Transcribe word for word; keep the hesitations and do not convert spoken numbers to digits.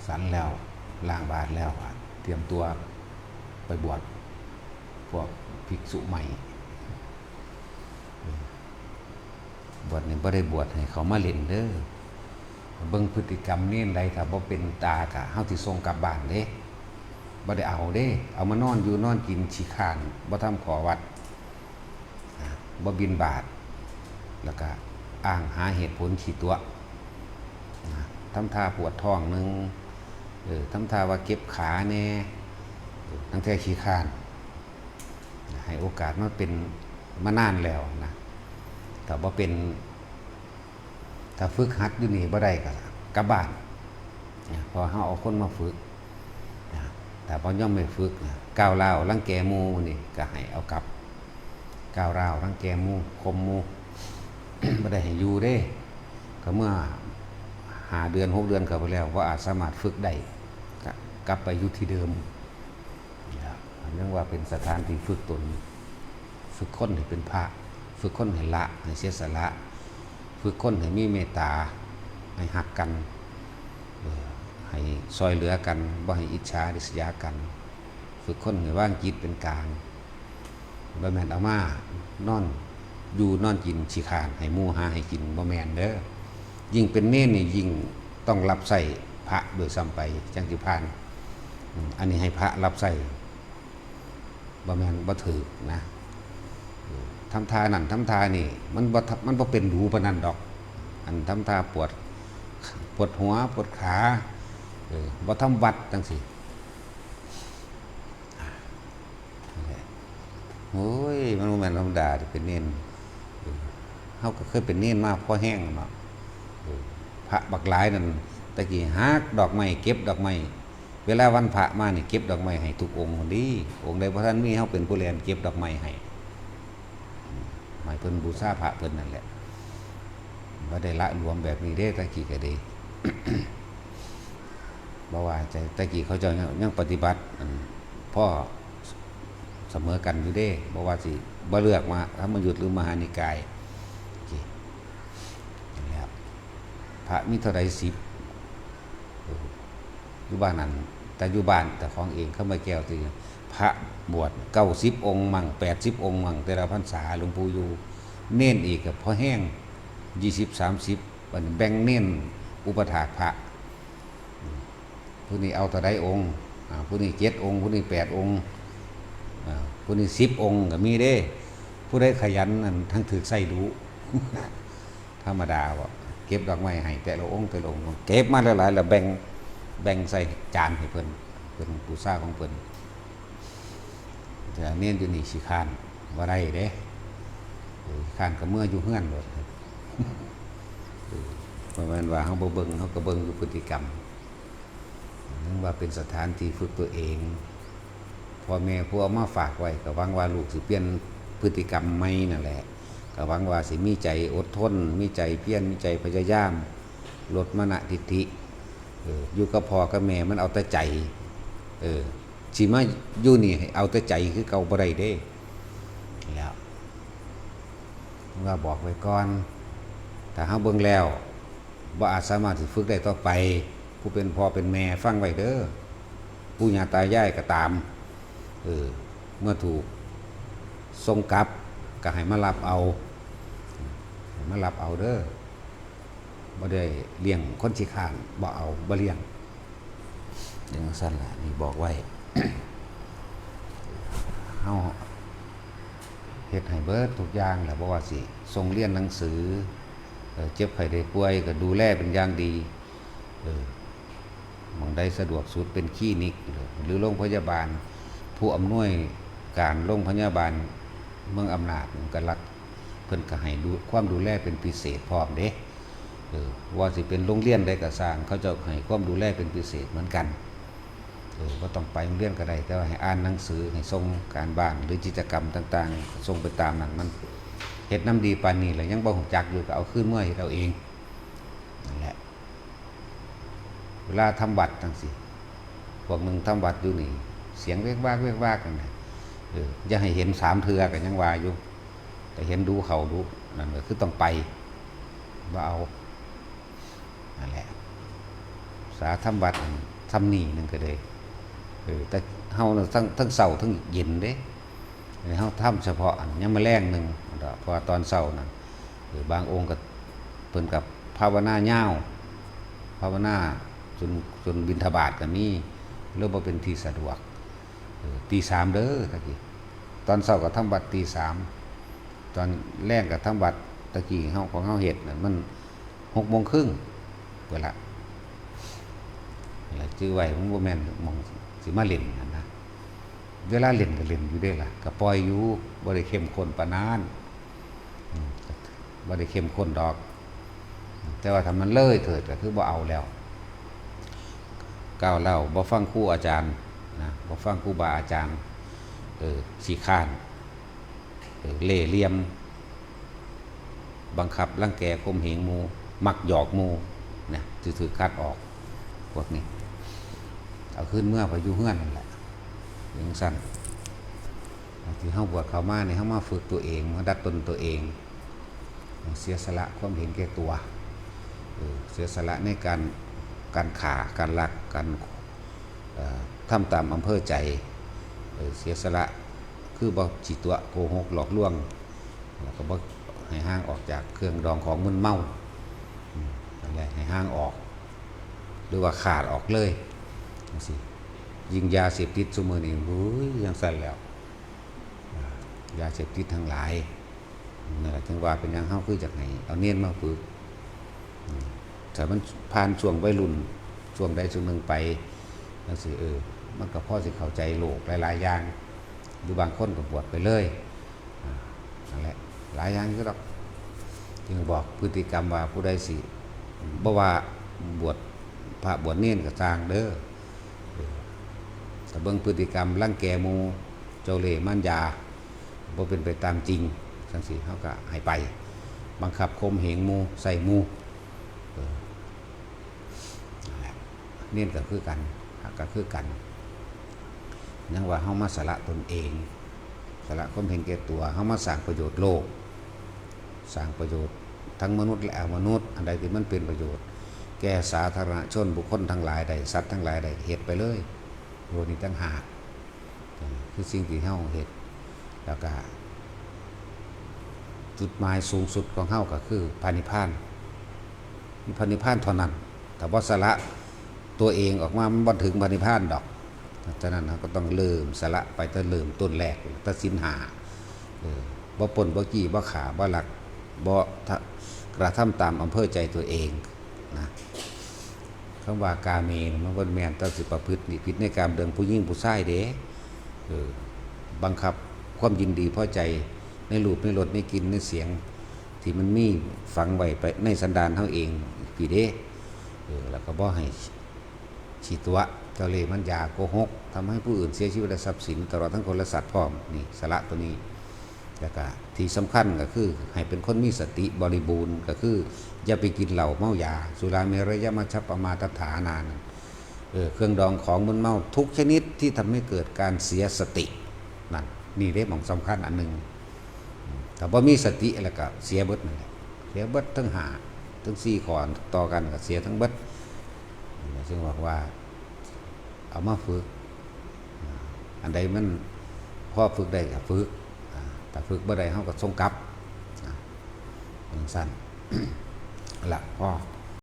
ฉันแล้ว ล้างบาตรแล้ว เตรียมตัวไปบวช พวกภิกษุใหม่ บวชนี่บ่ได้บวชให้เขามาเล่นเด้อ เบิ่งพฤติกรรมเณรใด ถ้าบ่เป็นตากะ เฮาสิส่งกลับบ้านเด้ บ่ได้เอาเด้ เอามานอนอยู่นอนกินขี้คร้าน บ่ทำข้อวัด นะ บ่บิณฑบาต แล้วกะอ้างหาเหตุผลขี้ตั๋วะ นะ ทำท่าปวดท้องหนึ่ง เออ ทำท่าว่าเจ็บขาแน่ เออ ตั้งแต่ขี้คร้าน ให้โอกาสมันเป็นมานานแล้วนะ ถ้าบ่เป็น ถ้าฝึกหัดอยู่นี่บ่ได้ก็กลับบ้านนะ เพราะเฮาเอาคนมาฝึกนะ ถ้าบ่ยอมไปฝึกนะ ก้าวร้าวรังแกหมู่นี่ก็ให้เอากลับ ก้าวร้าวรังแกหมู่ ข่มหมู่ บ่ได้ให้อยู่เด้ ก็เมื่อห้าเดือน หกเดือนเข้าไปแล้ว บ่อาจสามารถฝึกได้ ก็กลับไปอยู่ที่เดิม นี่ล่ะ อันนั้นว่าเป็นสถานที่ฝึกตน ฝึกคนให้เป็นพระ ฝึกคนให้ละ ให้เสียสละ ฝึกคนให้มีเมตตา ให้ฮักกัน เออ ให้ซอยเหลือกัน บ่ให้อิจฉาริษยากัน ฝึกคนให้วางจิตเป็นกลาง บ่แม่นเอามานอนอยู่นอนกินขี้คร้านให้หมู่หาให้กิน บ่แม่นเด้อ ยิ่งเป็นเณรนี่ยิ่งต้องรับใช้พระด้วยซ้ำไป จั่งสิผ่าน อืม อันนี้ให้พระรับใช้ บ่แม่น บ่ถืกนะ เออ ทำท่านั่นทำท่านี่ มันบ่ทำ มันบ่เป็นดูปานนั้นดอก อันทำท่าปวด ปวดหัว ปวดขา เออ บ่ทำวัดจั่งซี้ นั่นแหละ โอ้ย มันบ่แม่นธรรมดาเด้ เป็นเณร เออ เฮาก็เคยเป็นเณรมาพอแฮงเนาะ เออ พระบักหลายนั่น แต่กี้หักดอกไม้ เก็บดอกไม้ เวลาวันพระมานี่ เก็บดอกไม้ให้ทุกองค์พุ้นเด้ องค์ใดบ่ทันมี เฮาเป็นผู้แล่นเก็บดอกไม้ให้ อืม ให้เพิ่นบูชาพระเพิ่นนั่นแหละ บ่ได้หละหลวมแบบนี้เด้ แต่กี้ก็ดี บ่ว่าจะ แต่กี้เขาเจ้ายัง ยังปฏิบัติ อัน พอเสมอกันอยู่เด้ บ่ว่าสิ บ่เลือกว่าธรรมยุตหรือมหานิกาย นี่แหละ พระมีเท่าใด สิบ เออ อยู่บ้านนั้น แต่อยู่บ้านเจ้าของเอง คำว่าแก้วที่ พระบวช เก้าสิบองค์มั่ง แปดสิบองค์มั่ง แต่ละพรรษา หลวงปู่อยู่ เณรอีกก็พอแฮง ยี่สิบ สามสิบ บัดนี้แบ่งเณรอุปัฏฐากพระ ผู้นี้เอาเท่าใดองค์ อ่า ผู้นี้เจ็ดองค์ ผู้นี้แปดองค์ อ่า ผู้นี้สิบองค์ก็มีเด้ ผู้ใดขยันนั่นทั้งถืกใส่ดู ธรรมดาบ่ เก็บดอกไม้ให้แต่ละองค์ แต่ละองค์ เก็บมาหลายๆ แล้วแบ่ง แบ่งใส่จานให้เพิ่น เป็นบูชาของเพิ่น แต่เณรอยู่นี่ขี้คร้านบ่ได้เด้ เออ ขี้คร้านก็เมืออยู่เฮือนโลด เออ บ่แม่นว่าเฮาบ่เบิ่ง เฮาก็เบิ่งอยู่พฤติกรรม นึกว่าเป็นสถานที่ฝึกตัวเอง พ่อแม่ผู้เอามาฝากไว้ก็หวังว่าลูกสิเปลี่ยนพฤติกรรมใหม่นั่นแหละ ก็หวังว่าสิมีใจอดทน มีใจเพียร มีใจพยายาม ลดมานะทิฏฐิ เออ อยู่กับพ่อกับแม่มันเอาแต่ใจ เออ สิมาอยู่นี่ให้เอาแต่ใจคือเก่าบ่ได้เด้ แล้ว ว่าบอกไว้ก่อน ถ้าเฮาเบิ่งแล้ว บ่อาจสามารถสิฝึกได้ต่อไป ผู้เป็นพ่อเป็นแม่ฟังไว้เด้อ ปู่ย่าตายายก็ตาม เออ เมื่อถูกส่งกลับ ก็ให้มารับเอา ให้มารับเอาเด้อ บ่ได้เลี้ยงคนขี้คร้าน บ่เอา บ่เลี้ยง จั่งซั้นล่ะ นี่บอกไว้ เฮาเฮ็ดให้เบิดทุกอย่างแหละ บ่ว่าสิส่งเรียนหนังสือ เอ่อ เจ็บไข้ได้ป่วยก็ดูแลเป็นอย่างดี เออ หม่องใดสะดวกสุดเป็นคลินิก หรือโรงพยาบาล ผู้อำนวยการโรงพยาบาลเมืองอำนาจ มันก็รัฐ เพิ่นก็ให้ดู ความดูแลเป็นพิเศษพร้อมเด้ เออ ว่าสิเป็นโรงเรียนใดก็ซ่าง เขาเจ้าให้ความดูแลเป็นพิเศษเหมือนกัน เออ บ่ต้องไปโรงเรียนก็ได้ แต่ว่าให้อ่านหนังสือ ให้ส่งการบ้าน หรือกิจกรรมต่างๆ ส่งไปตามนั้น มันเฮ็ดนำดีปานนี้แล้วยังบ่ฮู้จักอยู่ ก็เอาคืนเมือเฮ็ดเอาเอง นั่นแหละ เวลาทำวัดจั่งซี้ พวกหนึ่งทำวัดอยู่นี่ เสียงเวกวากเวกวากนั่นน่ะ เออ อย่าให้เห็นสามเทื่อก็ยังว่าอยู่ แต่เห็นดูเขาดู นั่นก็คือต้องไป บ่เอา นั่นแหละ สาทำวัดนั่น ทำนี่หนึ่งก็เลย เออ แต่เฮาน่ะทั้ง ทั้งเช้าทั้งเย็นเด้ เฮาทำเฉพาะอันยามมื้อแลงหนึ่ง เพราะว่าตอนเช้านั่น เออ บางองค์ก็เพิ่นกับภาวนายาว ภาวนาจน จนบิณฑบาตก็มี หรือบ่เป็นที่สะดวก เออ ตีสามเด้อ ตะกี้ ตอนเช้าก็ทำวัดตีสาม ตอนแลงก็ทำวัด ตะกี้เฮา ของเฮาเฮ็ดน่ะ มันหกโมงครึ่ง เวลา แล้วจื่อไว้ มันบ่แม่นหม่องสิมาเล่นหั่นนะ เวลาเล่นก็เล่นอยู่เด้ล่ะ ก็ปล่อยอยู่ บ่ได้เข้มข้นปานนั้น อืม บ่ได้เข้มข้นดอก แต่ว่าถ้ามันเลยเถิดก็คือบ่เอาแล้ว ก้าวเล่า บ่ฟังครูอาจารย์นะ บ่ฟังครูบาอาจารย์ เออ ขี้คร้าน เออ เล่ห์เหลี่ยม บังคับ รังแก ข่มเหงหมู่ มักหยอกหมู่นะ ถือ ถือคัดออก พวกนี้ เอาคืนเมือไปอยู่เฮือนนั่นแหละ จั่งซั้น ที่เฮาบวชเข้ามานี่ เฮามาฝึกตัวเอง มาดัดตนตัวเอง เสียสละความเห็นแก่ตัว เออ เสียสละในการ การฆ่า การลัก การ เอ่อ ทำตามอำเภอใจ เออ เสียสละ คือบ่สิตั๋วโกหกหลอกลวง แล้วก็บ่ให้ห่างออกจากเครื่องดองของมึนเมา อืม นั่นแหละ ให้ห่างออก หรือว่าขาดออกเลย จั่งซี้ ยิ่งยาเสพติดซุมื้อนี้ โอ้ย จั่งซั้นแล้ว อ่า ยาเสพติดทั้งหลาย นั่นแหละ ถึงว่าเป็นหยังเฮาคืออยากให้เอาเณรมาฝึก อืม ถ้ามันผ่านช่วงวัยรุ่น ช่วงใดช่วงหนึ่งไป จั่งซี้ เออ มันก็พอสิเข้าใจโลกหลายๆอย่าง หรือบางคนก็บวชไปเลย อ่า นั่นแหละ หลายอย่างอยู่ดอก จึงบอกพฤติกรรมว่าผู้ใดสิ บ่ว่าบวชพระบวชเณรก็ซ่างเด้อ เออ ถ้าเบิ่งพฤติกรรมรังแกหมู่ เจ้าเล่ห์มารยา บ่เป็นไปตามจริง จั่งซี้ เฮาก็ให้ไป บังคับข่มเหงหมู่ ใส่หมู่ เออ นั่นแหละ เณรก็คือกัน พระก็คือกัน ยังว่าเฮามาสละตนเอง สละความเห็นแก่ตัว เฮามาสร้างประโยชน์โลก สร้างประโยชน์ทั้งมนุษย์และอมนุษย์ อันใดที่มันเป็นประโยชน์ แก่สาธารณชนบุคคลทั้งหลายใด สัตว์ทั้งหลายใด เฮ็ดไปเลย โลกนี้ต่างหาก เออ คือสิ่งที่เฮาเฮ็ด แล้วก็ จุดหมายสูงสุดของเฮาก็คือพระนิพพาน มีพระนิพพานเท่านั้น ถ้าบ่สละตัวเองออกมา มันบ่ถึงพระนิพพานดอก ฉะนั้นเฮาก็ต้องเริ่มสละไปตั้งเริ่มต้นแรก ตั้งศีลห้า เออ บ่ปล้น บ่จี้ บ่ฆ่า บ่ลัก บ่ทะ- กระทำตามอำเภอใจตัวเองนะ คำว่ากาเมนี่มันบ่แม่นแต่สิประพฤติผิดในกามเรื่องผู้หญิงผู้ชายเด้ เออ บังคับความยินดีพอใจในรูป ในรส ในกลิ่น ในเสียง ที่มันมีฝังไว้ไปในสันดานเฮาเองพี้เด้ เออ แล้วก็บ่ให้สิตั๋ว เจ้าเล่ห์มารยา โกหก ทำให้ผู้อื่นเสียชีวิตและทรัพย์สิน ตลอดทั้งคนและสัตว์พร้อม นี่ สละตัวนี้ แล้วก็ที่สำคัญก็คือให้เป็นคนมีสติบริบูรณ์ ก็คืออย่าไปกินเหล้าเมายา สุราเมรยมัชฌัปปมาทัฏฐานานั้น เออ เครื่องดองของมึนเมาทุกชนิดที่ทำให้เกิดการเสียสติ นั่น นี่เด้หม่องสำคัญอันหนึ่ง ถ้าบ่มีสติแล้วก็เสียเบิดนั่นแหละ เสียเบิดทั้งห้า ทั้งสี่ข้อต่อกันก็เสียทั้งเบิด ซึ่งบอกว่า เอามาฝึก อันใดมันพอฝึกได้ก็ฝึก อ่า ถ้าฝึกบ่ได้เฮาก็ส่งกลับ อ่า จั่งซั้น ละพอ